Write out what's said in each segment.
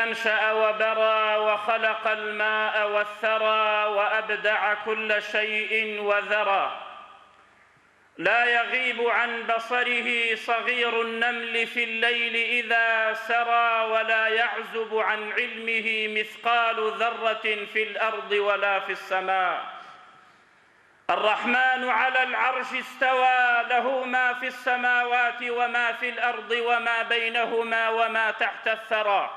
أنشأ وبرى وخلق الماء والثرى وأبدع كل شيء وذرى لا يغيب عن بصره صغير النمل في الليل إذا سرى ولا يعزب عن علمه مثقال ذرة في الأرض ولا في السماء الرحمن على العرش استوى له ما في السماوات وما في الأرض وما بينهما وما تحت الثرى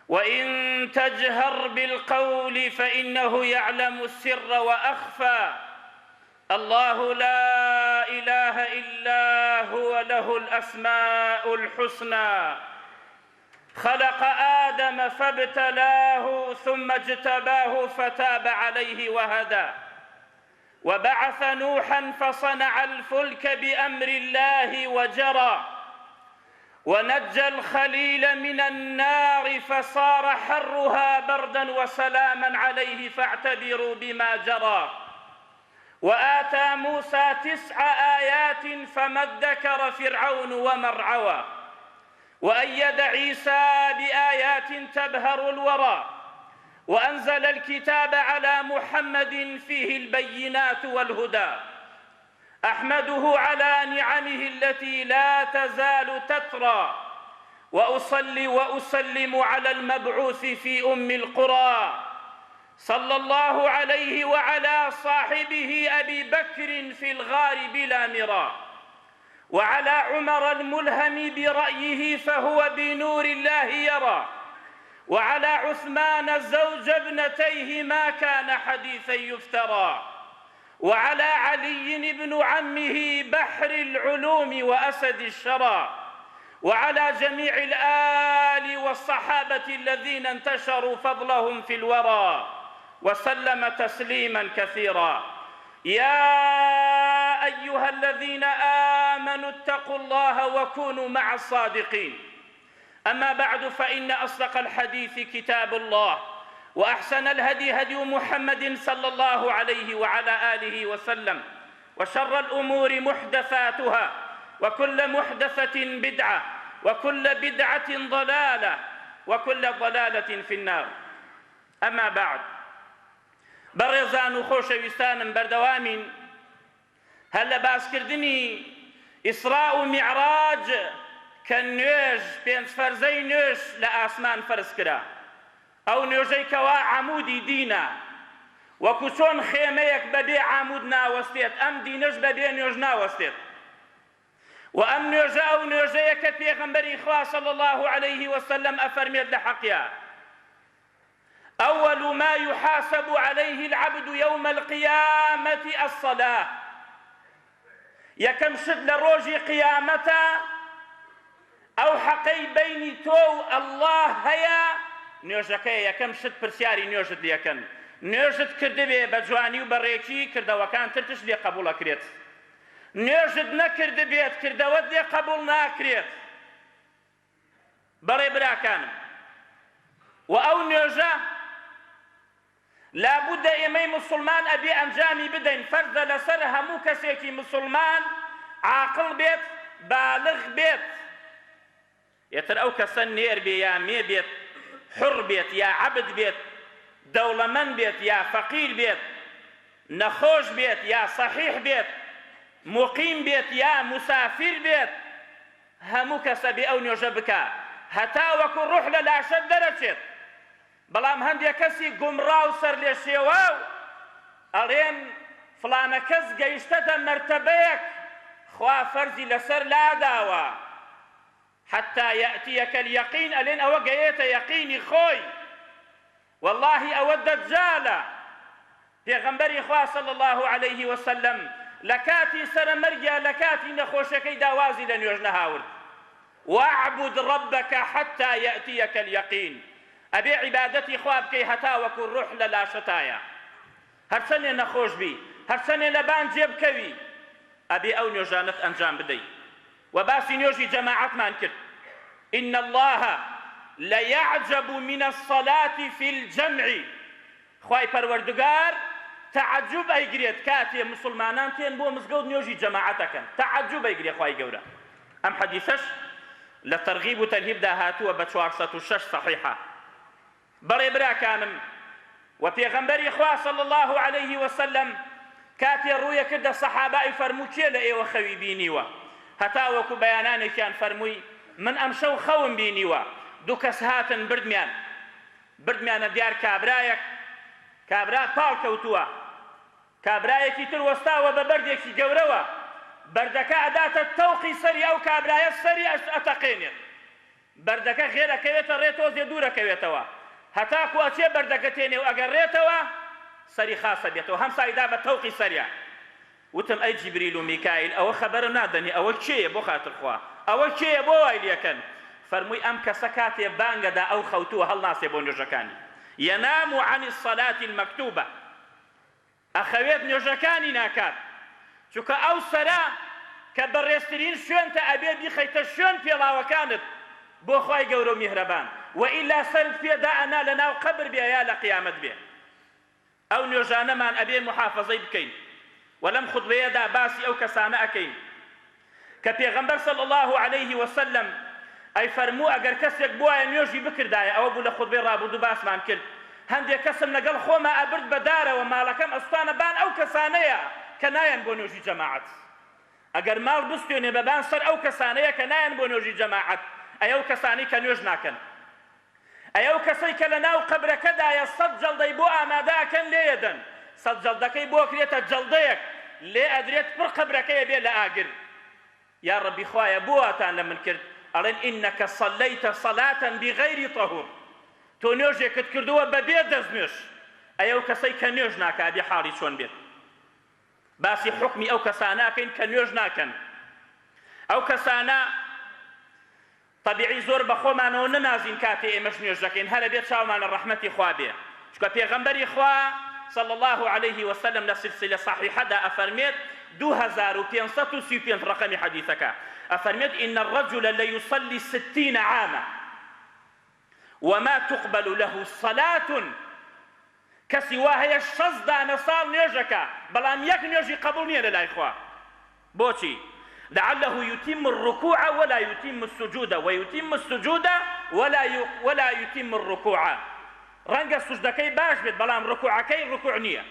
وإن تجهر بالقول فإنه يعلم السر وأخفى الله لا إله إلا هو له الأسماء الحسنى خلق آدم فابتلاه ثم اجتباه فتاب عليه وهدى وبعث نوحا فصنع الفلك بأمر الله وجرى ونجى الخليل من النار فصار حرها بردا وسلاما عليه فاعتبروا بما جرى وآتى موسى تسع آيات فما ادكر فرعون ومرعوى وأيد عيسى بآيات تبهر الورى وأنزل الكتاب على محمد فيه البينات والهدى أحمده على نعمه التي لا تزال تترى وأصلي وأسلم على المبعوث في أم القرى صلى الله عليه وعلى صاحبه أبي بكر في الغار بلا مرى وعلى عمر الملهم برأيه فهو بنور الله يرى وعلى عثمان زوج ابنتيه ما كان حديثا يفترى وعلى علي بن عمه بحر العلوم وأسد الشرى وعلى جميع الآل والصحابة الذين انتشروا فضلهم في الورى وسلم تسليما كثيرا يا أيها الذين آمنوا اتقوا الله وكونوا مع الصادقين أما بعد فإن أصدق الحديث كتاب الله وأحسن الهدي هدي محمد صلى الله عليه وعلى آله وسلم وشر الأمور محدثاتها وكل محدثة بدعة وكل بدعة ضلالة وكل ضلالة في النار أما بعد بەڕێزان و خۆشەویستانم بەردەوامین هەر لە باسکردنی ئیسراء و میعراج کە نوێژ پێنج فەرزەی نوێژ لە ئاسمان فەرز کرا ئەو نوێژەی کەوا عەمودی دینە وەکو چۆن خێمەیەک بەبێ عامود ناوەستێت ئەم دینەش بەبێ نوێژ ناوەستێت وە ئەم نوێژە ئەو نوێژەیە کە پێغەمبەری خوا صلی اللە علیه وسلم ئەفەرمێت لە حەقیا اول ما یحاسب علیه العبد یوم القیامە الصلاة، یەکەم شت لە ڕۆژی قیامەتا ئەو حەقەی بەینی تۆ و اللە هەیە نوێژەکەیە، یەکەم شت پرسیاری نوێژت لێکەن، نوێژت کردبێ بە جوانی و بە ڕێکی کردەوەکان ترتش لێ قەبوڵ ئەکرێت، نوێژت نەکردبێت کردەوەت لێ قەبوڵ ناکرێت. بەڵێ براکانم وە ئەو نوێژە لابودە ئێمەی موسڵمان ئەبێ ئەنجامی بدەین فەرزە لەسەر هەموو کەسێکی موسڵمان عاقڵ بێت بالغ بێت ئێتر ئەو کەسە نێر بێ یا مێ بێت حوڕ بێت یا عەبد بێت دەوڵەمەند بێت یا فەقیر بێت نەخۆش بێت یا سەحیح بێت موقیم بێت یا موسافیر بێت هەموو کەس ئەبێ ئەو نوێژە بکا هەتاوەکو ڕوح لە لاشەت دەرەچێت بەڵام هەندێ کەسی گومڕا و سەرلێشێواو ئەڵێن فڵانە کەس گەیشتەتە مەرتەبەیەک خوا فەرزی لەسەر لاداوە حتی یأتیک الیقین ئەلێن ئەوە گەیەتە یەقینی خۆی وەڵاهی ئەوە دەجالە پێغەمبەری خوا صلی اللە علیه وسلم لە کاتی سەرەمەرگیا لە کاتی نەخۆشیەکەیدا وازی لە نوێژ نەهاورد واعبد ربک حتی یأتیک الیقین ئەبێ عیبادەتی خوا بکەی هەتاوەکو ڕوح لە لاشەتایە هەرچەنێ نەخۆش بی هەرچەنێ لەبان جێ بکەوی ئەبێ ئەو نوێژانەت ئەنجام بدەی وە باسی نوێژی جەماعەتمان کرد ان اللە لیعجب من الصلاة فی الجمع خوای پەروەردگار تەعەجوب ئەیگرێت کاتێ موسڵمانان تێن بۆ مزگەوت نوێژی جەماعەت ئەکەن تەعەجوب ئەیگرێ خوای گەورە ئەم حەدیسەش. لە تەرغیب و تەرهیبدا هاتووە بە 406 صحیحە. بەڵێ براکانم وە پێغەمبەری خوا صلی اللە علیه وسلم کاتێ ڕوویە کردە سەحابە ئەی فەرموو کێ لە ئێوە خەوی بینیوە هەتاوەکو بەیانانێکیان فەرمووی من ئەمشەو خەوم بینیوە دوو کەس هاتن بردمیان بردمیانە دیار کابرایەک کابرا پاڵ کەوتووە کابرایەکی تر وەستاوە بە بەردێکی گەورەوە بەردەکە ئەداتە تەوقی سەری ئەو کابرایە سەری ئەتەقێنێت بەردەکە غێر ئەکەوێتە ڕێ تۆزێ دوور ئەکەوێتەوە هەتاکو ئەچێ بەردەکە تێنێ و ئەگەڕێتەوە سەری خاس ئەبێتەوە هەم سایدا بە تەوقی سەریا وتم ئەی جیبریل و میکائیل ئەوە خەبەرم نادەنێ ئەوە کێیە بۆ خاتر خوا ئەوە کێیە بۆ وای لێکەن فەرمووی ئەم کەسە کاتێ بانگەدا ئەو خەوتووە هەڵناسێ بۆ نوێژەکانی ینام عن الصلاة المکتوبە ئەخەوێت نوێژەکانی ناکات چونکە ئەو سەرە کە بەڕێزترین شوێنتە ئەبێ بیخەیتە شوێن پێڵاوەکانت بۆ خوای گەورە و میهرەبان وئیلا سەرت پێ دائەنا لەناو قەبر بێ یا لە قیامەت بێ ئەو نوێژانەمان ئەبێ موحافەزەی بکەین وە لەم خوتبەیەدا باسی ئەو کەسانە ئەکەین کە پێغەمبەر صلی اللە علیه وسلم ئەیفەرموو ئەگەر کەسێک بوایە نوێژی بکردایە ئەوە بوو لە خوتبەی ڕابوردوو باسمان کرد هەندێک کەسم لەگەڵ خۆما ئەبرد بە دارەوە ماڵەکەم ئەسوتانە بان ئەو کەسانەیە کە نایەن بۆ نوێژی جەماعەت ئەگەر ماڵ بستێنێ بە بان سەر ئەو کەسانەیە کە نایەن بۆ نوێژی جەماعەت ئەی ئەو کەسانەی کە نوێژ ناکەن ئەی ئەو کەسەی کە لەناو قەبرەکەدایە سەت جەڵدەی بۆ ئامادە ئەکەن لێیەدەن سەت جەڵدەکەی بۆ ئەکرێتە جەڵدەیەک لێ ئەدرێت پڕ قەبرەکەیە بێ لە ئاگر یاڕەبی خوایە بۆ واتان لە من کرد ئەڵێن انک صلیت صلاة بغیر طهور تۆ نوێژێکت کردووە بەبێ دەستنوێژ ئەی ئەو کەسەی کە نوێژ ناکا ئەبێ حاڵی چۆن بێت باسی حوکمی ئەو کەسانە ئەکەین کە نوێژ ناکەن ئەو کەسانە تەبیعی زۆر بەخۆمانەوە نەنازین کاتێ ئێمەش نوێژ دەکەین هەر ئەبێ چاومان لە ڕەحمەتی خوا بێ چونکە پێغەمبەری خوا صلی اللە علیه وسلم لە سلسلە صحیحەدا ئەفەرمێت 2535 ڕەقەمی حەدیثەکە ئەفەرمێت ان الرجل لیصلی ستین عاما وما تقبل له صلاة کەسی وا هەیە 60 دانە ساڵ نوێژەکا بەڵام یەک نوێژی قبوڵ نییە لە لای خوا بۆچی؟ لعله یتم الرکوع ولا یتم السجود ویتم السجود ولا ولا یتم الرکوع ڕەنگە سوجدەکەی باش بێت بەڵام ڕکوعەکەی ڕکوع نییە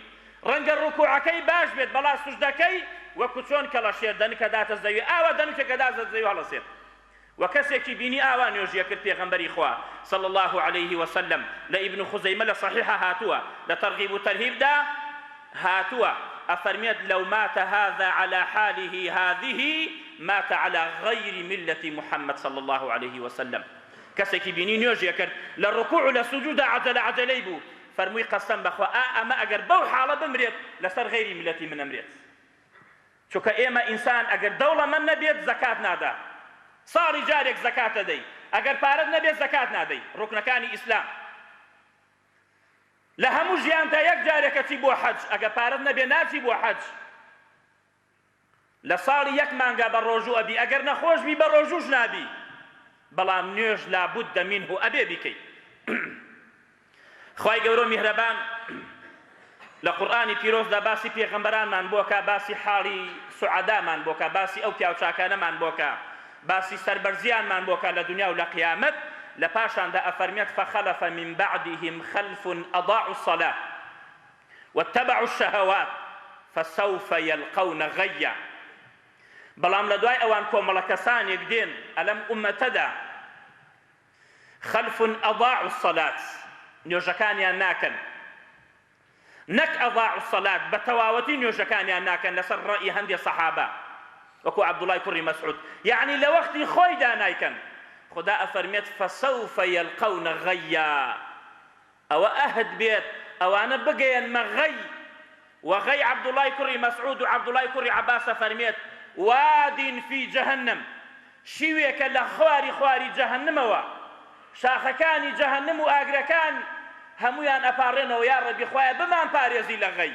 ڕەنگە ڕکوعەکەی باش بێت بەڵام سوجدەکەی وەکو چۆن کەڵەشێر دەنکە داتە زەوی ئاوا دەنکێکە داتە زەوی هەڵەسێت وە کەسێکی بینی ئاوا نوێژی ئەکرد پێغەمبەری خوا، صلی اللە علیه وسلم، لە ئیبن خزیمە لە صحیحا هاتووە لە ترغیب و ترهیبدا هاتووە ئەفەرمێت لو مات هذا علی حاله هذه مات علی غیر ملة محمد صلی اللە علیه وسلم کەسێکی بینی نوێژی ئەکرد لە ڕکوع و لە سجودا عەجەلە عەجەلەی بوو فەرمووی قەسەم بەخوا ئا ئەمە ئەگەر بەو حاڵە بمرێت لەسەر غەیری ملەتی من ئەمرێت. چونکە ئێمە ئینسان ئەگەر دەوڵەمەند نەبێت زەکات نادا ساڵی جارێک زەکات ئەدەی ئەگەر پارەت نەبێت زەکات نادەی ڕوکنەکانی ئیسلام لە هەموو ژیانتا یەک جارێک ئەچی بۆ حەج ئەگەر پارەت نەبێت ناچی بۆ حەج لە ساڵی یەک مانگا بە ڕۆژوو ئەبی ئەگەر نەخۆش بی بە ڕۆژووش نابی بەڵام نوێژ لابد منه ئەبێ بیکەی خوای گەورە و میهرەبان لە قورئانی پیرۆزدا باسی پێغەمبەرانمان بۆ کا باسی حاڵی سوعەدامان بۆ کا باسی ئەو پیاوچاکانەمان بۆ کا باسی سەربەرزیانمان بۆ کا لە دنیا و لە قیامەت لە پاشاندا ئەفەرمێت فخلف من بعدهم خلف اضاعوا الصلاة واتبعوا الشهوات فسوف يلقون غيا بەڵام لە دوای ئەوان کۆمەڵە کەسانێک دێن ئەلەم ئومەتەدا خلف اضاعوا الصلاة نوێژەکانیان ناکەن نەک اضاعوا الصلاة بە تەواوەتی نوێژەکانیان ناکەن لەسەر ڕەئی هەندێ سەحابە وەکو عەبدوڵای کوڕی مەسعود یەعنی لە وەختی خۆیدا نایکەن خودا ئەفەرمێت فسوف یلقون غیا ئەوە ئەهد بێت ئەوانە بگەیەنمە غەی وە غەی عەبدوڵای کوڕی مەسعود و عەبدوڵای کوڕی عەباس ئەفەرمێت، واد فی جهنم، شیوێکە لە خواری خواری جەهەنمەوە، شاخەکانی جەهەنم و ئاگرەکان هەموویان ئەپاڕێنەوە یاڕەبی خوایە بمانپارێزی لە غەی.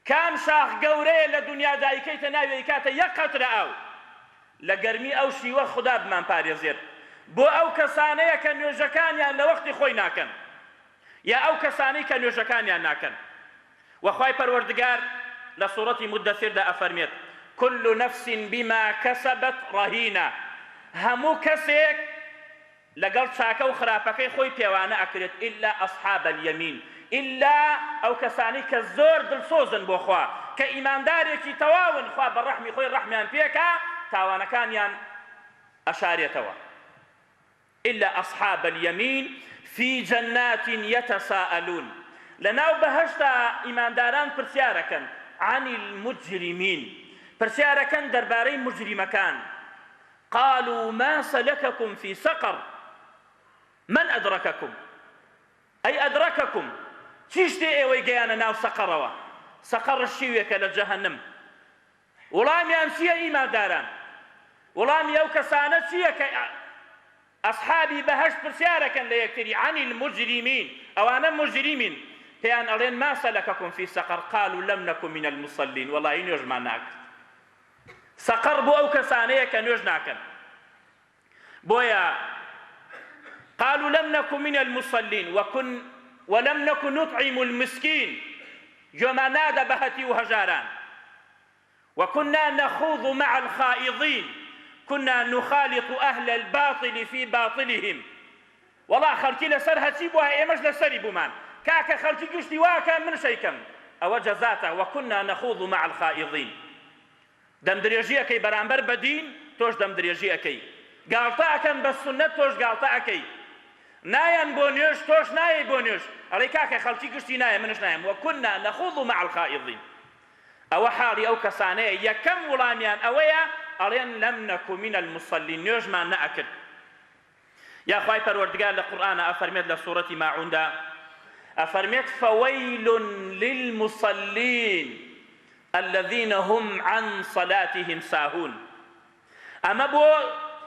کام شاخ گەورەیە لە دونیادا ئەیکەیتە ناوی ئەیکاتە یەک قەترە ئاو لە گەرمی ئەو شیوە خودا بمانپارێزێت بۆ ئەو کەسانەیە کە نوێژەکانیان لە وەختی خۆی ناکەن یا ئەو کەسانەی کە نوێژەکانیان ناکەن وە خوای پەروەردگار لە سوڕەتی مدثردا ئەفەرمێت، کل نفس بما کسبت رهینە. هەموو کەسێک لەگەڵ چاکە و خراپەکەی خۆی پێوانە ئەکرێت الا اصحاب الیمین ئیلا ئەو کەسانەی کە زۆر دڵسۆزن بۆ خوا کە ئیماندارێکی تەواون خوا بە ڕەحمی خۆی ڕەحمیان پێکا تاوانەکانیان ئەشارێتەوە الا اصحاب الیمین فی جنات یتساءلون لەناو بەهەشتا ئیمانداران پرسیارەکەن عن المجرمین پرسیارەکەن دەربارەی موجریمەکان قالوا ما سلککم فی سقر من ادرککم ئەی ادرککم چی شتێ ئێوەی گەیانە ناو سەقەڕەوە سەقەڕ شیوێکە لە جەهەنم وڵامیان چییە ئیمانداران وڵامی ئەو کەسانە چییە کە ئەسحابی بەهەشت پرسیارەکەن لە یەکتری عن المجرمین ئەوانە مجریمین پێیان ئەڵێن ما سلککم فی سقر قالوا لم نک من المصلین وەڵاهی نوێژمان ناکرد سەقەڕ بۆ ئەو کەسانەیە کە نوێژ ناکەن بۆیە قالوا لم نک من المصلین وكن ولم نک نطعم المسکین گوێمان نادا بە هەتیو و هەژاران وكنا نخوض مع الخائضین كنا نخالط أهل الباطل في باطلهم وەڵا خەڵکی لەسەر هەرچی بوایە ئێمەش لەسەری بوومان کاکە خەڵکی گشتی واکەن منش ئەیکەم ئەوە جەزاتە وكنا نخوض مع الخائضین دەم درێژی ئەکەی بەرامبەر بە دین تۆش دەم درێژی ئەکەی گاڵتە ئەکەن بە سوننەت تۆش گاڵتە ئەکەی نایەن بۆ نوێژ تۆش نایەی بۆ نوێژ ئەڵێی کاکە خەڵکی گشتی نایە منش نایەم وكنا نخوض مع الخائضین ئەوە حاڵی ئەو کەسانەیە یەکەم وڵامیان ئەوەیە ئەڵێن لم نک من المصلین نوێژمان نەئەکرد یا خوای پەروەردگار لە قورئانا ئەفەرمێت لە سورەتی ماعوندا ئەفەرمێت فویل للمصلین الذین هم عن صلاتهم ساهون ئەمە بۆ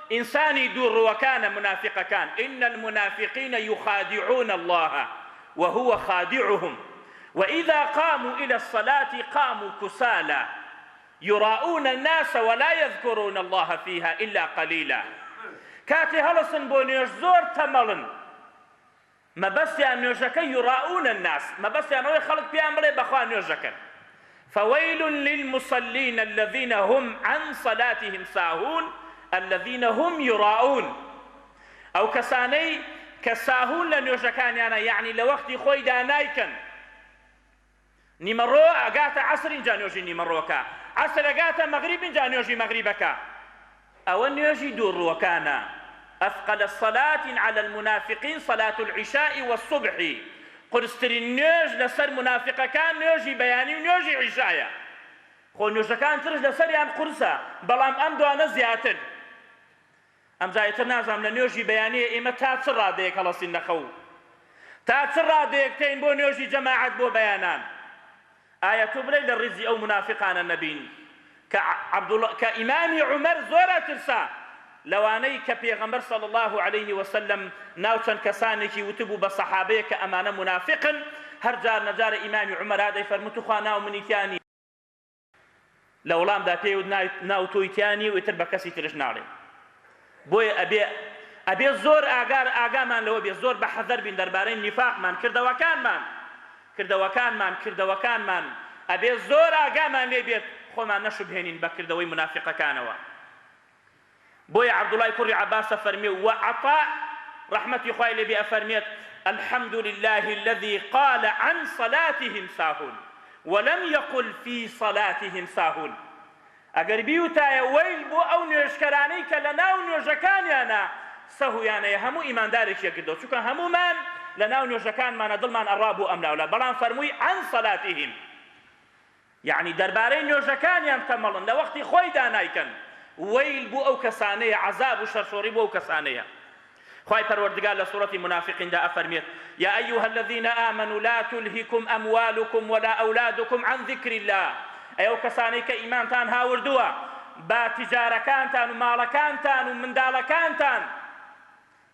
ئینسانی دووڕووەکانە منافقەکان ان المنافقین یخادعون الله وهو خادعهم وإذا قاموا إلى الصلاة قاموا كسالى یراءون الناس ولا یذکرون اللە فیها الا قلیلا کاتێ هەڵەسن بۆ نوێژ زۆر تەمەڵن مەبەستیان نوێژەکە یراءون الناس مەبەستیان ئەوەیە خەڵک پێیان بڵێ بەخوا نوێژەکەن فویل للمصلین الذین هم عن صلاتهم ساهون الذین هم یراءون ئەو کەسانەی کە ساهون لە نوێژەکانیانە یەعنی لە وەختی خۆیدا نایکەن نیمەڕۆ ئەگاتە عەسر ئینجا نوێژی نیمەڕۆکە، عەسر ئەگاتە مەغریب ئینجا نوێژی مەغریبەکە. ئەوە نوێژی دووڕووەکانە، اثقل الصلاة علی المنافقین صلاة العشاء والصبح، قورسترین نوێژ لەسەر مونافقەکان نوێژی بەیانی و نوێژی عیشایە. خۆ نوێژەکان ترش لەسەریان قورسە بەڵام ئەم دوانە زیاتر. ئەمجا ئیتر نازانم لە نوێژی بەیانییە ئێمە تا چ ڕادەیەک هەڵەسین لە خەو؟ تا چ ڕادەیەک تێین بۆ نوێژی جەماعەت بۆ بەیانان؟ ئایا تۆ بڵێی لە ڕیزی ئەو مونافیقانە نەبین کە عەبدوڵ کە ئیمامی عومەر زۆر ئەترسا لەوانەی کە پێغەمبەر صلی اللە علیه وسلم ناو چەند کەسانێکی وتبوو بە سەحابەیەک کە ئەمانە مونافیقن هەر جار نەجارە ئیمامی عومەر هات ئەیفەرموو توخوا ناو منی تیا نییە؟ لە وەڵامدا پێی وت ناو تۆی تیا نیە و ئیتر بە کەسی ترش ناڵێم. بۆیە ئەبێ ئەبێ زۆر ئاگار ئاگامان لەوە بێ زۆر بە حەزەر بین دەربارەی نیفاقمان کردەوەکانمان کردەوەکانمان کردەوەکانمان ئەبێ زۆر ئاگامان لێ بێت خۆمان نەشوبهێنین بە کردەوەی مونافیقەکانەوە. بۆیە عەبدوڵای کوڕی عەباس ئەفەرموێ و عەتاء ڕەحمەتی خوای لێ بێ ئەفەرموێت، الحمد للە الذی قال عن صلاتهم ساهون ولم یقل فی صلاتهم ساهون ئەگەر بیوتایە وەیل بۆ ئەو نوێژکەرانەی کە لەناو نوێژەکانیانا سەهویان هەیە هەموو ئیماندارێکی ئەگردەوە چونکە هەموومان لەناو نوێژەکانمانا دڵمان ئەڕا بۆ ئەملاولا بەڵام فەرمووی عن صلاتهم یەعنی دەربارەی نوێژەکانیان تەمەڵن لە وەختی خۆیدا نایکەن، وەیل بۆ ئەو کەسانەیە، عەزاب و شەرشۆڕی بۆ ئەو کەسانەیە. خوای پەروەردگار لە سورەتی مونافقیندا ئەفەرموێت، یا ایها الذین آمنوا لا تلهکم اموالکم ولا اولادکم عن ذکر اللە، ئەی ئەو کەسانەی کە ئیمانتان هاوردووە، با تیجارەکانتان و ماڵەکانتان و منداڵەکانتان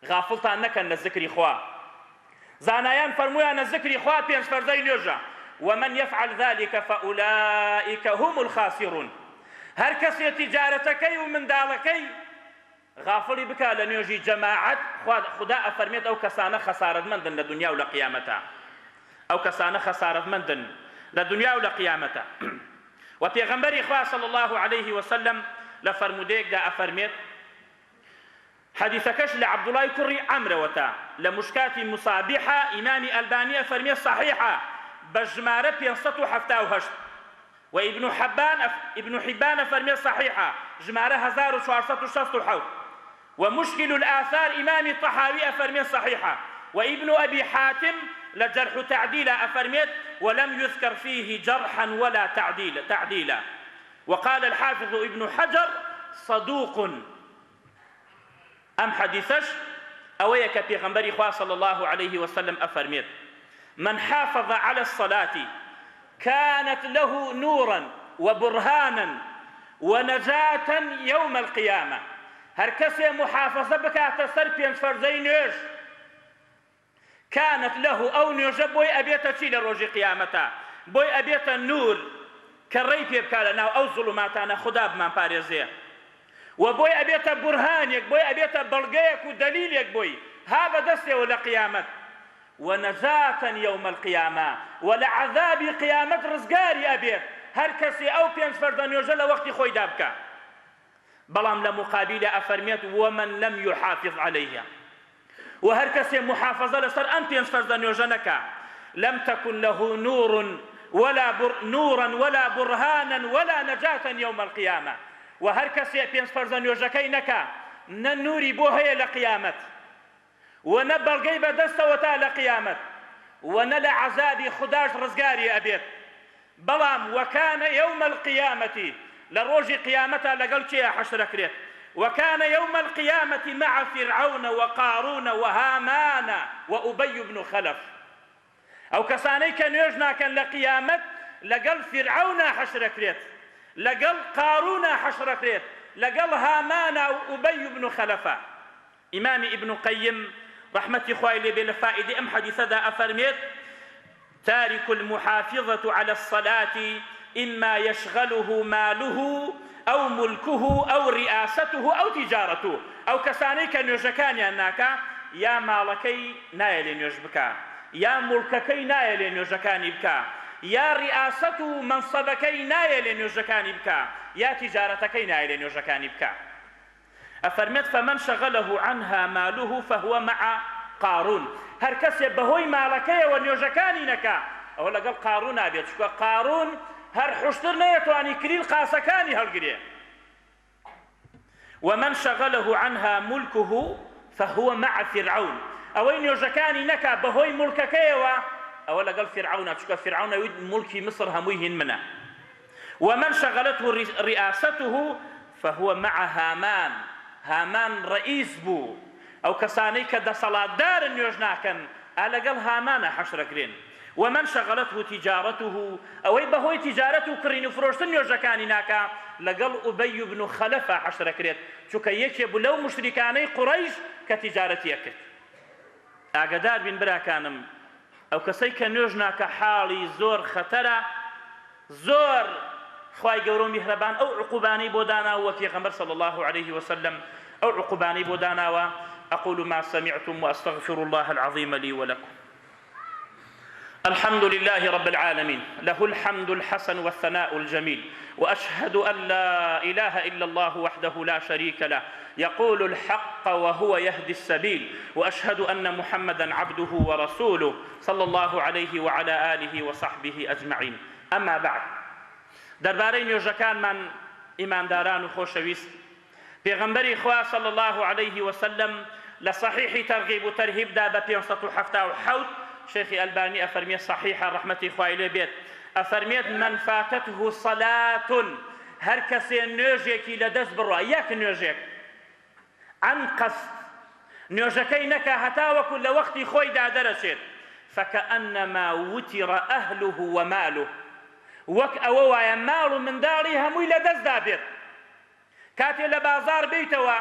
غافڵتان نەکەن لە زکری خوا. زانایان فەرموویانە زکری خوا پێنج فەرزەی نوێژە، ومن یفعل ذلک فاولئک هم الخاسرون، هەر کەسێ تیجارەتەکەی و منداڵەکەی غافڵی بکا لە نوێژی جەماعەت خوا خودا ئەفەرمێت ئەو کەسانە خەسارەتمەندن لە دونیا و لە قیامەتا ئەو کەسانە خەسارەتمەندن لە دونیا و لە قیامەتا وە پێغەمبەری خوا صلی اللە علیه وسلم لە فەرموودەیەکدا ئەفەرمێت. حەدیسەکەش لە عەبدوڵای کوڕی عەمرەوە تا لە مشکاتی مصابیحە ئیمامی ئەلبانی ئەفەرمێ صحیحە بە ژمارە 578 و ابن حبان ابن حبان ئەفەرمێ صحیحە ژمارە 1467 و مشکل الآثار ئیمامی طحاوی ئەفەرمێ صحیحە و ابن ابی حاتم لە جرح و تعدیلا ئەفەرمێت ولم يذكر فيه جرحا ولا تعديل تعديلا وقال الحافظ ابن حجر صدوق. ئەم حەدیسەش ئەوەیە کە پێغەمبەری خوا صلی اللە علیه وسلم ئەفەرمێت، من حافظ علی الصلاة کانت له نورا وبرهانا ونجاة یوم القیامە، هەرکەسێ موحافەزە بکاتە سەر پێنج فەرزەی نوێژ، کانت لە ئەو نوێژە بۆی ئەبێتە چی لە ڕۆژی قیامەتا بۆی ئەبێتە نور کە ڕێی پێ بکا لە ناو ئەو زوڵوماتانە خودا بمان پارێزێ وە بۆی ئەبێتە بورهانێک بۆی ئەبێتە بەڵگەیەک و دەلیلێک بۆی ها بە دەستێوە لە قیامەت وە نجاة یوم القیامە وە لە عەزابی قیامەت ڕزگاری ئەبێت هەر کەسێ ئەو پێنج فەرزە نوێژە لە وەختی خۆیدا بکا بەڵام لە موقابیلا ئەفەرمێت ومن لم یحافظ علیها وە هەر کەسێ موحافەزە لەسەر ئەم پێنج فەرزە نوێژە نەکا لم تکن له نور ولا بر نورا ولا برهانا ولا نجاة یوم القیامە وە هەر کەسێ پێنج فەرزە نوێژەکەی نەکا نە نوری بۆ هەیە لە قیامەت وە نە بەڵگەی بەدەستەوە تا لە قیامەت وە نە لە عەزابی خوداش ڕزگاری ئەبێت بەڵام وکان یوم القیامە لە ڕۆژی قیامەتا لەگەڵ کێیا حەشر ئەکرێت وکان یوم القیامە مع فرعون وقارون وهامان وابی بن خلف ئەو کەسانەی کە نوێژ ناکەن لە قیامەت لەگەڵ فیرعەونا حەشر ئەکرێت لەگەڵ قارونا حەشر ئەکرێت لەگەڵ هامانا و ئوبەی بن خەلەفا ئیمامی ئیبن قەیم ڕەحمەتی خوای لێ بێ لە فائیدەی ئەم حەدیسەدا ئەفەرمێت، تارک المحافظة علی الصلاة اما یشغله ماله او ملکه او رئاسته او تجارته، ئەو کەسانەی کە نوێژەکانیان ناکا یا ماڵەکەی نایەلێ نوێژ بکا یا موڵکەکەی نایەلێ نوێژەکانی بکا یا ریاسەت و مەنسەبەکەی نایەلێ نوێژەکانی بکا یا تیجارەتەکەی نایەلێ نوێژەکانی بکا. ئەفەرمێت، فمن شغله عنها ماله فهو مع قارون، هەرکەسێ بەهۆی ماڵەکەیەوە نوێژەکانی نەکا ئەوە لەگەڵ قارونا بێت، چونکە قارون هەر حوشتر نەیەتوانی کلیل قاسەکانی هەڵگرێ. ومن شغله عنها ملکه فهو مع فرعون، ئەوەی نوێژەکانی نەکا بەهۆی موڵکەکەیەوە ئەوە لەگەڵ فیرعەونە، چونکە فیرعەون ئەویت موڵکی میسر هەمووی هین منە. ومن شغلته رئاسته فهو مع هامان، هامان ڕەئیس بوو، ئەو کەسانەی کە دەسەڵاتدارن نوێژ ناکەن ئا لەگەڵ هامانا حەشرەکرێن، ومن شغلته تجارته، ئەوەی بەهۆی تیجارەت و کڕین و فرۆشتن نوێژەکانی ناکا لەگەڵ ئوبەی بن خەلەفا حەشرەکرێت، چونکە یەکێ بوو لەو موشریکانەی قوڕەیش کە تیجارەتی ئەکرد. ئاگەدار بین براکانم ئەو کەسەی کە نوێژ ناکا حاڵی زۆر خەتەرە زۆر خوای گەورە و میهرەبان ئەو عقوبانەی بۆ داناوە وە پێغەمبەر صلی اللە علیه وسلم ئەو عقوبانەی بۆ داناوە اقول ما سمعتم واستغفر الله العظیم لي ولكم الحمد لله رب العالمين له الحمد الحسن والثناء الجميل وأشهد أن لا إله إلا الله وحده لا شريك له يقول الحق وهو يهدي السبيل وأشهد أن محمدا عبده ورسوله صلى الله عليه وعلى آله وصحبه أجمعين أما بعد دەربارەی نوێژەکانمان ئیمانداران و خۆشەویست پێغەمبەری خوا صلی اللە علیه وسلم لە صحیحی ترغیب و ترهیب دا بە 577 شێخی ئەلبانی ئەفەرمێ صحیحە ڕەحمەتی خوای لێ بێت ئەفەرمێت من فاتته صلاة هەر کەسێ نوێژێکی لە دەست بڕوا یەک نوێژێک عن قصد نوێژەکەی نەکا هەتاوەکو لە وەختی خۆیدا دەرەچێت فکأنما وتر أهله وماله وەک ئەوە وایە ماڵ و منداڵی هەمووی لە دەستدا بێت کاتێ لە بازاڕ بێیتەوە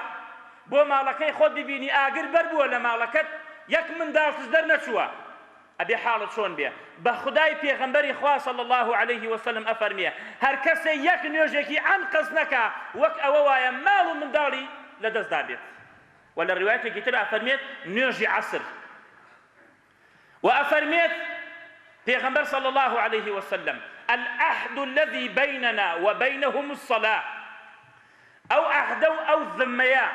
بۆ ماڵەکەی خۆت ببینی ئاگر بەربووە لە ماڵەکەت یەک منداڵتش دەرنەچووە ئەبێ حاڵت چۆن بێ بە خودای پێغەمبەری خوا صلی اللە علیه وسلم ئەفەرمێ هەر کەسێ یەک نوێژێکی عەن قەست نەکا وەک ئەوە وایە ماڵ و منداڵی لە دەستدا بێت وە لە ڕیوایەتێکی تر ئەفەرمێت نوێژی عەسر وە ئەفەرمێت پێغەمبەر صلی اللە علیه وسلم، العهد الذی بیننا وبینهم الصلاة، ئەو عەهدە و ئەو ذمەیە.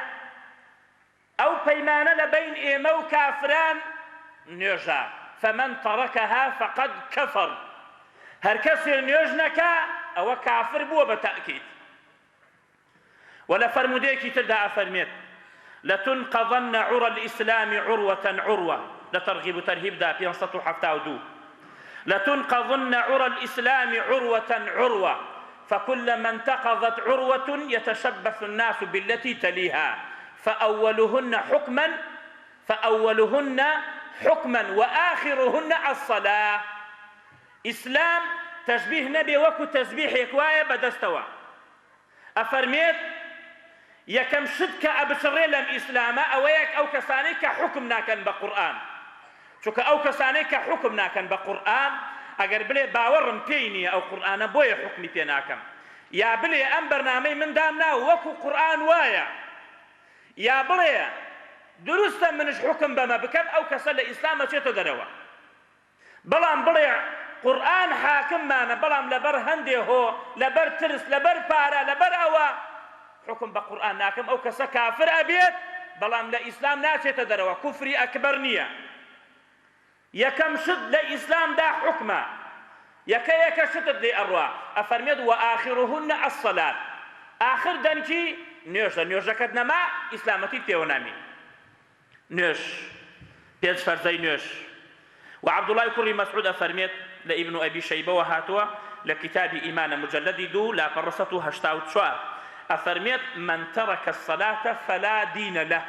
ئەو پەیمانە لە بەین ئێمە و کافران نوێژە، فمن ترکها فقد کفر، هەر کەسێ نوێژ نەکا ئەوە کافر بووە بە تەئکید. وە لە فەرموودەیەکی تردا ئەفەرمێت، لتنقضن عری الاسلام عروە عروە، لە ترغیب و ترهیبدا 572، لتنقضن عری الاسلام عروە عروە فکلما انتقضت عروە یتشبث الناس بالتی تلیها فاولهن حکما فاولهن حکما وآخرهن الصلاە ئیسلام تەشبیه نەبێ وەکو تەزبیحێک وایە بەدەستەوە ئەفەرمێت، یەکەم شت کە ئەبچڕێ لەم ئیسلامە ئەوەیە ئەو کەسانەی کە حوکم ناکەن بە قورئان، چونکە ئەو کەسانەی کە حوکم ناکەن بە قورئان ئەگەر بلێ باوەڕم پێی نییە ئەو قورئانە بۆیە حوکمی پێ ناکەم، یا بلێ ئەم بەرنامەی من دامناوە وەکو قورئان وایە، یا بڵێ دروستە منش حوکم بەمە بکەم ئەو کەسە لە ئیسلام ئەچێتە دەرەوە. بەڵام بڵێ قورئان حاکممانە بەڵام لەبەر هەندێ هۆ لەبەر ترس لەبەر پارە لەبەر ئەوە حوکم بە قورئان ناکەم ئەو کەسە کافر ئەبێت بەڵام لە ئیسلام ناچێتە دەرەوە کوفری ئەکبەر نییە یەکەم شت لە ئیسلامدا حوکمە یەکە یەکە شتت لێ ئەڕوا ئەفەرمێت وآخرهن الصلاة ئاخر دەنکی نوێژە نوێژەکەت نەما ئیسلامەتیت پێوە نامینێ. نوێژ، پێنج فەرزەی نوێژ. وە عەبدوڵای کوڕی مەسعود ئەفەرمێت، لە ئیبن ئەبی شەیبەوە هاتووە لە کیتابی ئیمانە مجەلەدی دوو لاپەڕە 184 ئەفەرمێت، من ترک الصلاة فلا دین له،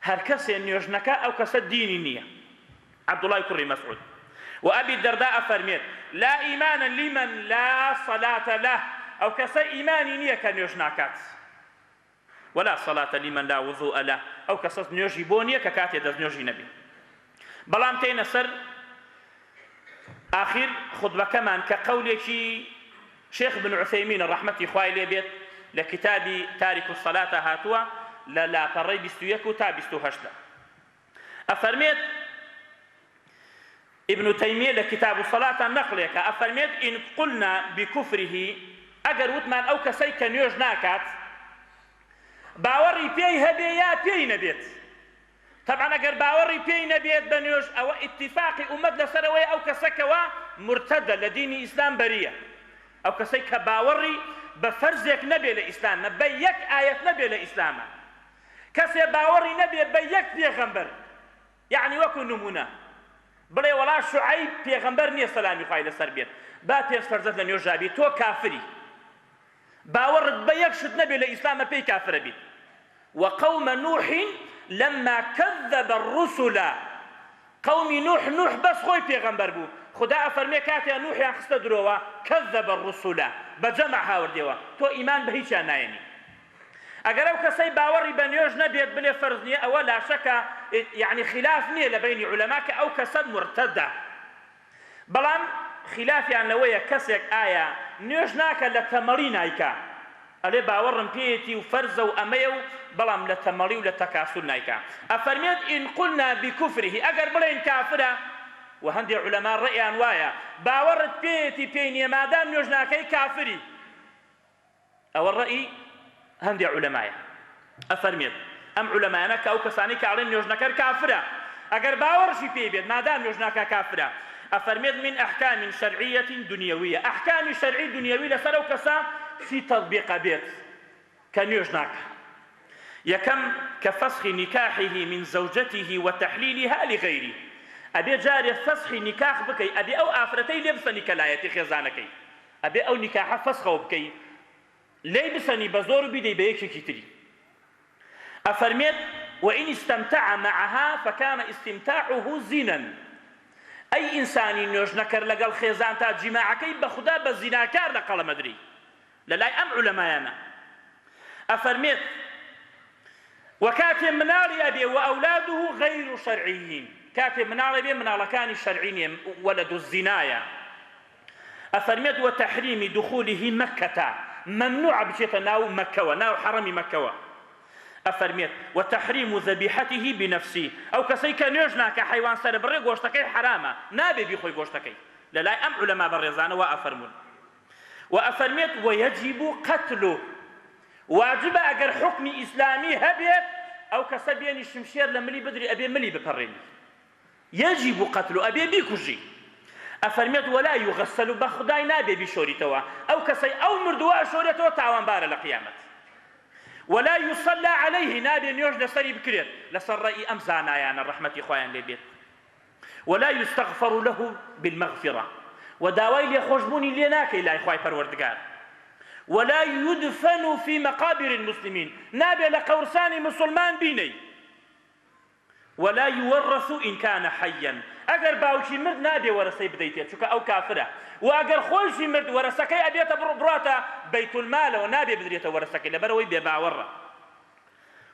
هەرکەسێ نوێژ نەکا ئەو کەسە دینی نییە. عەبدوڵای کوڕی مەسعود. وە ئەبی دەرداء ئەفەرمێت، لا ایمان لمن لا صلاة له، ئەو کەسە ئیمانی نییە کە نوێژ ناکات. ولا صلاة لمن لا وضوء له، ئەو کەسەس نوێژی بۆ نیە کە کاتێ دەست نوێژی نەبێ. بەڵام تێینە سەر ئاخیر خوتبەکەمان کە قەولێکی شێخ بن عوثەیمینە ڕەحمەتی خوای لێ بێت لە کتابی تارک الصلاة هاتووە لە لاپەڕەی 21 و تا 28 ئەفەرمێت ابن تیمیە لە کتاب الصلاة نەقلێکە ئەفەرمێت ان قلنا بکفره ئەگەر وتمان ئەو کەسەی کە نوێژ ناکات باوەڕی پێی هەبێ یا پێی نەبێت طبعا ئەگەر باوەڕی پێی نەبێت بە نوێژ ئەوە ئیتفاقی ئومەت لەسەرەوەی ئەو کەسە کەوا مرتدە لە دینی ئیسلام بەریە ئەو کەسەی کە باوەڕی بە فەرزێک نەبێ لە ئیسلامە بە یەک ئایەت نەبێ لە ئیسلامە کەسێ باوەڕی نەبێ بە یەک پێغەمبەر یەعنی وەکو نمونە بڵێ وەڵا شوعەیب پێغەمبەر نیە سەلامی خوای لەسەر بێت با پێنج فەرزت لە نوێژا بی تۆ کافری باوەڕت بە یەک شت نەبێ لە ئیسلامە پێی کافرە بیت وقوم نوح لما كذب الرسل قومی نوح نوح بەس خۆی پێغەمبەر بوو خودا ئەفەرمێ کاتێ نوحیان خستە درۆوە كذب الرسل بە جەمع هاوردێوە تۆ ئیمان بە هیچیان نایەنی ئەگەر ئەو کەسەی باوەڕی بە نوێژ نەبێت بلێ فەرز نیە ئەوە لاشەکە یەعنی خیلاف نیە لە بەینی عولەما کە ئەو کەسە مورتەدە بەڵام خیلافیان لەوەیە کەسێک ئایا نوێژ ناکە لە تەمەڵی نایکا ئەلێ باوەڕم پێیەتی و فەرزە و ئەمەیە و بەڵام لە تەمەڵی و لە تەکاسول نایکا ئەفەرمێت ان قلنا بکفره ئەگەر بڵێین کافرە و هەندێ عولەما ڕەئیان وایە باوەڕت پێیەتی پێی نیە مادام نوێژ ناکەی کافری ئەوە ڕەئی هەندێ عولەمایە ئەفەرمێت ئەم عولەمایانە کە ئەو کەسانەی کە ئەڵێن نوێژنەکەر کافرە ئەگەر باوەڕشی پێی بێت مادام نوێژ ناکا کافرە ئەفەرمێت من ئەحکام شەرعیە دنیویە ئەحکامی شەرعی دنیوی لەسەر ئەو کەسە چی تەطبیق ئەبێت کە نوێژ ناکا یەکەم کە فسخ نکاحه من زوجته وتحلیلها لغیره ئەبێ جارێ فەسخی نیکاح بکەی ئەبێ ئەو ئافرەتەی لێ بسەنی کە لایەتی خێزانەکەی ئەبێ ئەو نیکاحە فەسخەوە بکەی لێی بسەنی بە زۆر و بیدەی بە یەکێکی تری ئەفەرمێت وإن استمتع معها فكان استمتاعه زنا ئەی ئینسانی نوێژنەکەر لەگەڵ خێزانتا جیماعەکەی بە خودا بە زیناکار لە قەڵەم ئەدرێی لە لای ئەم عولەمایانە ئەفەرمێت وە کاتێ مناڵی ئەبێ وأولاده غیر شرعیین کاتێ مناڵ ئەبێ مناڵەکانی شەرعی نیە ولد الزنایە ئەفەرمێت وتحریم دخوله مکە مەمنوعە بچێتە ناو مەکەوە ناو حەڕەمی مەکەوە ئەفەرمێت وتحریم ذبیحته بنفسه ئەو کەسەی کە نوێژ ناکا حەیوان سەربڕێ گۆشتەکەی حەرامە نابێ بیخۆی گۆشتەکەی لەلای ئەم عولەما بەڕێزانە وا ئەفەرموون وە ئەفەرمێت ویجب قتله واجبە ئەگەر حوکمی ئیسلامی هەبێت. ئەو کەسە بێنی شمشێر لە ملی بدری ئەبێ ملی بپەڕێنی یجب قتله ئەبێ بیکوژی ئەفەرمێت ولا یغسل بە خودای نابێ بیشۆریتەوە ئەو کەسەی ئەو مردووە ئەشۆرێتەوە تاوانبارە لە قیامەت ولا یصلی علیه نابێ نوێژ لەسەری بکرێت لەسەر ڕەئی ئەم زانایانە ڕەحمەتی خوایان لێ بێت ولا یستغفر له بالمغفرە و داوای لێخۆشبوونی لێ ناکەی لای خوای پەروەردگار ولا یدفن فی مقابر المسلمین نابێ لە قەورسانی موسڵمان بینەی ولا یورث ان کان حیا ئەگەر باوکی مرد نابێ وەرەسەی بدەیتێ چونکە ئەو کافرە و ئەگەر خۆیشی مرد وەرەسەکەی ئەبێتە بڕاتە بەیت المالەوە نابێ بدرێتە وەرەسەکەی لەبەرئەوەی بێباوەڕە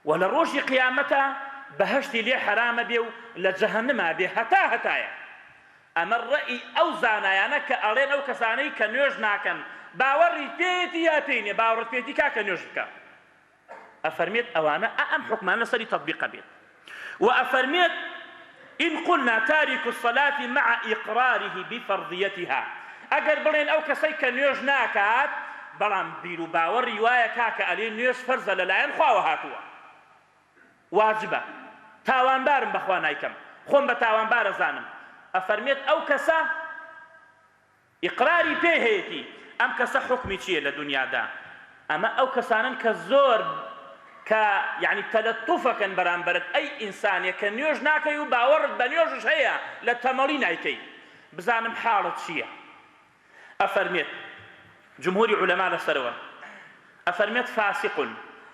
وە لە ڕۆژی قیامەتا بەهەشتی لێ حەرامە بێ و لە جەهەنما بێ هەتا هەتایە ئەمە ڕەئی ئەو زانایانە کە ئەڵێن ئەو کەسانەی کە نوێژ ناکەن باوەڕی پێیەتی یا پێی نیە باوەڕت پێیەتی کاکە نوێژ بکە ئەفەرمێت ئەوانە ئا ئەم حوکمانە لەسەری تەتبیق ئەبێت وە ئەفەرمێت إن قلنا تارك الصلاة مع إقراره بفرضيتها ئەگەر بڵێن ئەو کەسەی کە نوێژ ناکات بەڵام بیر و باوەڕی وایە کاکە ئەلێ نوێژ فەرزە لەلایەن خواوە هاتووە واجبە تاوانبارم بەخوا نایکەم خۆم بە تاوانبار ئەزانم ئەفەرمێت ئەو کەسە ئیقراری پێ هەیەتی ئەم کەسە حوکمی چیە لە دونیادا ئەمە ئەو کەسانەن کە زۆر کە یەعنی تەلەتوفەکەن بەرامبەرت ئەی ئینسانێک کە نوێژ ناکەی و باوەڕت بە نوێژش هەیە لە تەمەڵی نایکەی بزانم حاڵت چیە ئەفەرمێت جمهوری عولەما لەسەرەوەن ئەفەرمێت فاسق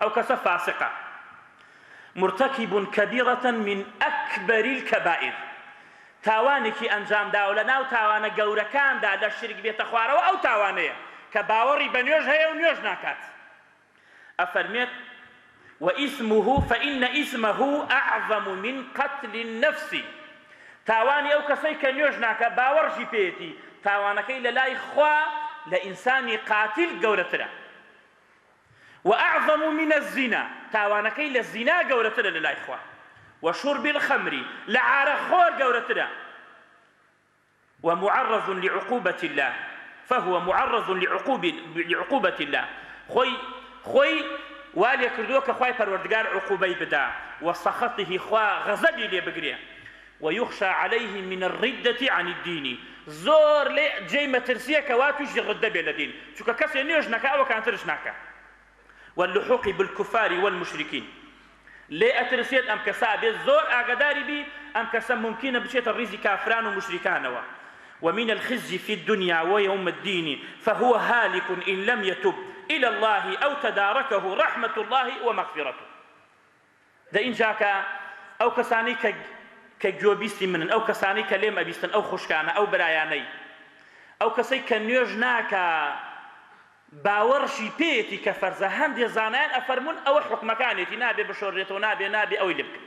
ئەو کەسە فاسقە مرتکب کبیرە من اکبر الکبائر تاوانێکی ئەنجام داوە لە ناو تاوانە گەورەکاندا لە شرک بێتە خوارەوە ئەو تاوانەیە کە باوەڕی بە نوێژ هەیە و نوێژ ناکات ئەفەرمێت وإثمه فإن إثمه أعظم من قتل النفس تاوانی ئەو کەسەی کە نوێژ ناکا باوەڕشی پێیەتی تاوانەکەی لە لای خوا لە ئینسانی قاتیل گەورەترە وأعظم من الزنا تاوانەکەی لە زینا گەورەترە لە لای خوا وشرب الخمر لە عارەق خۆر گەورەترە ومعرض لعقوبة الله فهو معرض لعقوبة الله خۆی خۆی وا لێ کردووە کە خوای پەروەردگار عقوبەی بدا وسخطه خوا غەزەبی لێ بگرێ ویخشی علیه من الردة عن الدین زۆر لێ جێی مەترسیە کە وا تووشی ڕدە بێ لە دین چونکە کەسێ نوێژ نەکا ئەوەکانترش ناکا واللحوق بالکفار والمشرکین لێ ئەترسێت ئەم کەسە ئەبێت زۆر ئاگەداری بی ئەم کەسە مومکینە بچێتە ڕیزی کافران و موشریکانەوە ومن الخزی فی الدنیا ویوم الدین فهو هالک ان لم یتب الی اللە او تدارکه رحمة اللە ومغفرته دە ئینجا کە ئەو کەسانەی کە کە گوێبیستی منن ئەو کەسانەی کە لێم ئەبیستن ئەو خوشکانە ئەو برایانەی ئەو کەسەی کە نوێژ ناکا باوەڕشی پێیەتی کە فەرزە هەندێ زانایان ئەفەرموون ئەوە حوکمەکانیەتی نابێ بشۆررێتەوە نابێ نابێ ئەوەی لێ بکرێ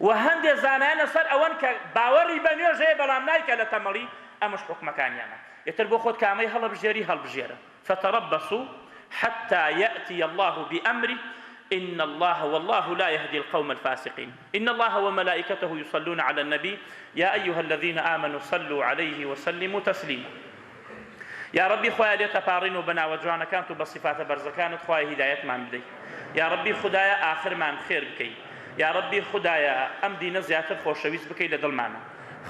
وە هەندێ زانایان لەسەر ئەوەن کە باوەڕی بە نوێژ هەیە بەڵام نایکا لە تەمەڵی ئەمەش حوکمەکانیانە ئیتر بۆ خۆت کامەی هەڵەبژێری هەڵبژێرە فتربصوا حتى يأتي الله بأمره إن الله والله لا يهدي القوم الفاسقين إن الله وملائكته يصلون على النبي يا أيها الذين آمنوا صلوا عليه وسلموا تسليما یاڕەبی خوایە لێت ئەپاڕین و بە ناوە جوانەکانت و بە سیفاتە بەرزەکانت خوایە هیدایەتمان بدەی یاڕەبی خودایە ئاخرمان خێر بکەی یاڕەبی خودایە ئەم دینە زیاتر خۆشەویست بکەی لە دڵمانا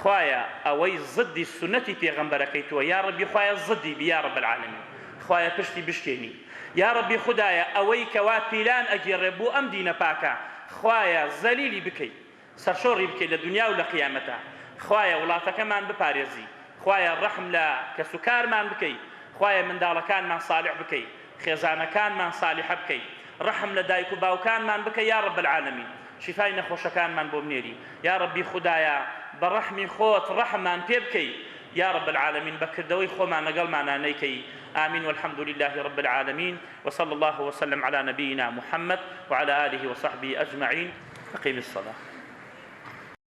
خوایە ئەوەی زدی سوننەتی پێغەمبەرەکەی تۆ یاڕەبی خوایە زدی بی یاڕەب العالمین خوایە پشتی بشکێنی یاڕەبی خودایە ئەوەی کەوا پیلان ئەگێڕێ بۆ ئەم دینە پاکە خوایە زەلیلی بکەی سەرشۆڕی بکەی لە دونیا و لە قیامەتا خوایە وڵاتەکەمان بپارێزی خوایە ڕەحم لە کەس و کارمان بکەی خوایە منداڵەکانمان صالح بکەی خێزانەکانمان صالحە بکەی ڕەحم لە دایک و باوکانمان بکەی یا رب العالمین شیفای نەخۆشەکانمان بۆ بنێری یا ربی خودایە بە ڕەحمی خۆت ڕەحممان پێ بکەی یا رب العالمین بە کردەوەی خۆمان لەگەڵمانا نەیکەی آمین والحمد لله رب العالمین وصلی الله وسلم علی نبینا محمد وعلی آله وصحبه اجمعین اقم الصلاة.